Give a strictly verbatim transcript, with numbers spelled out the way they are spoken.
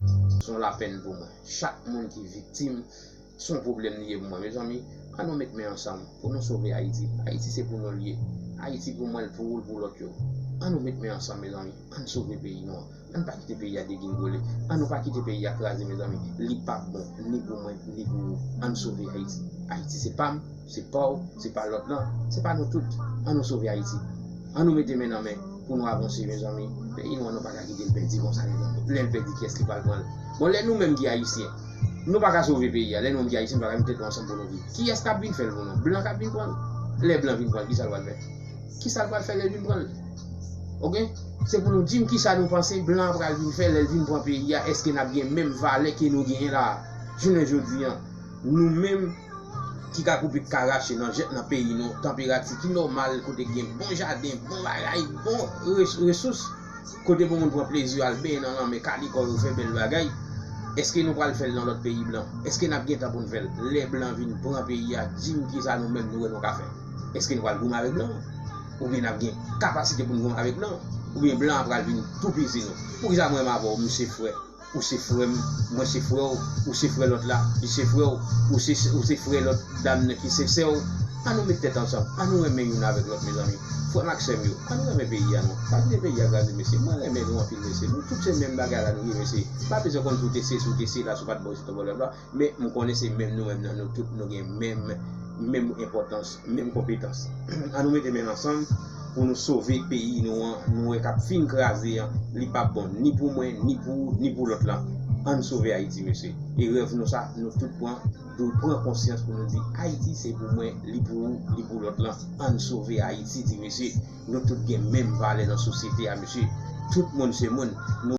Se yon lapenn pou mwen. Chak moun ki viktim, se yon pwoblèm li ye pou mwen. Mezanmi, ann nou met men ansanm pou nou sove Ayiti. Ayiti se pou nou l ye. Ayiti pou mwen, l pou ou, l pou lòt yo. Ann nou met men ansanm, mezanmi. Ann sove peyi nou an. Ann pa kite peyi a degingole. Ann nou pa kite peyi a kraze, mezanmi. Li p ap bon, ni pou mwen, ni pou ou. Ann sove Ayiti. Ayiti se pa m, se pa w, se pa lòt lan, se pa nou tout. Ann nou sove Ayiti. Ann nou mete men nan men pou nou avanse, mezanmi. Peyi nou an, nou pa ka kite l pèdi konsa, mezanmi. Lè l pèdi, kiyès ki pral pran l? Bon, lè nou menm ki Ayisyen, nou pa ka sove peyi a. Lè nou menm ki Ayisyen, nou pa ka met tèt nou ansanm pou nou viv. Kiyès k ap vin fè l pou nou? Blan k ap vin pran l. Lè blan vin pran l, kisa l pral fè? Kisa l pral fè lè l vin pran l? Oke? Se pou nou di m kisa nou panse blan an pral vin fè lè l vin pran peyi a. Èske n ap gen menm valè ke nou genyen la a? Jounen jodi a, nou menm ki ka koupe, ki ka rache nan jèt nan peyi nou, tanperati ki nòmal, kote gen bon jaden, bon bagay, bon res- resous, kote pou moun pran plezi, al benyen nan lanmè, kale kò yo, fè bèl bagay. Èske nou pral fè l nan lòt peyi blan? Èske n ap gen tan pou n fè l? Lè blan vin pran peyi a, di m kisa nou menm nou wè nou ka fè. Èske nou pral goumen avèk blan an? Oubyen n ap gen kapasite pou n goumen avèk blan an? Oubyen blan an pral vin toupizi nou? Poukisa mwen menm avè w, m se frè, ou se frè m, mwen se frè w, ou se frè lòt la, li se frè w, ou se, ou se frè lòt dam nan ki se sè w? Ann nou met tèt ansanm, ann nou renmen youn avèk lòt, mezanmi. Frè m ak sè m yo, ann nou renmen peyi a non. Pa kite peyi a kraze, mesye. Mwen renmen nou anpil, mesye. Nou tout se menm bagay la nou ye, mesye. Pa bezwen konn si w te se, si w te se la, si w pa t bò isi, w te bò lòt la. Men m konnen se menm nou menm nan, nou tout nou gen menm, menm enpòtans, menm konpetans. Ann nou mete men ansanm pou nou sove peyi nou an, nou wè k ap fin kraze an, li p ap bon ni pou mwen, ni pou ou, ni pou lòt lan. Ann sove Ayiti, mesye. E rèv nou sa, nou tout pran, dwe pran konsyans pou nou di Ayiti se pou mwen, li pou ou, li pou lòt lan. Ann sove Ayiti, ti mesye. Nou tout gen menm valè nan sosyete a, mesye. Tout moun se moun. Nou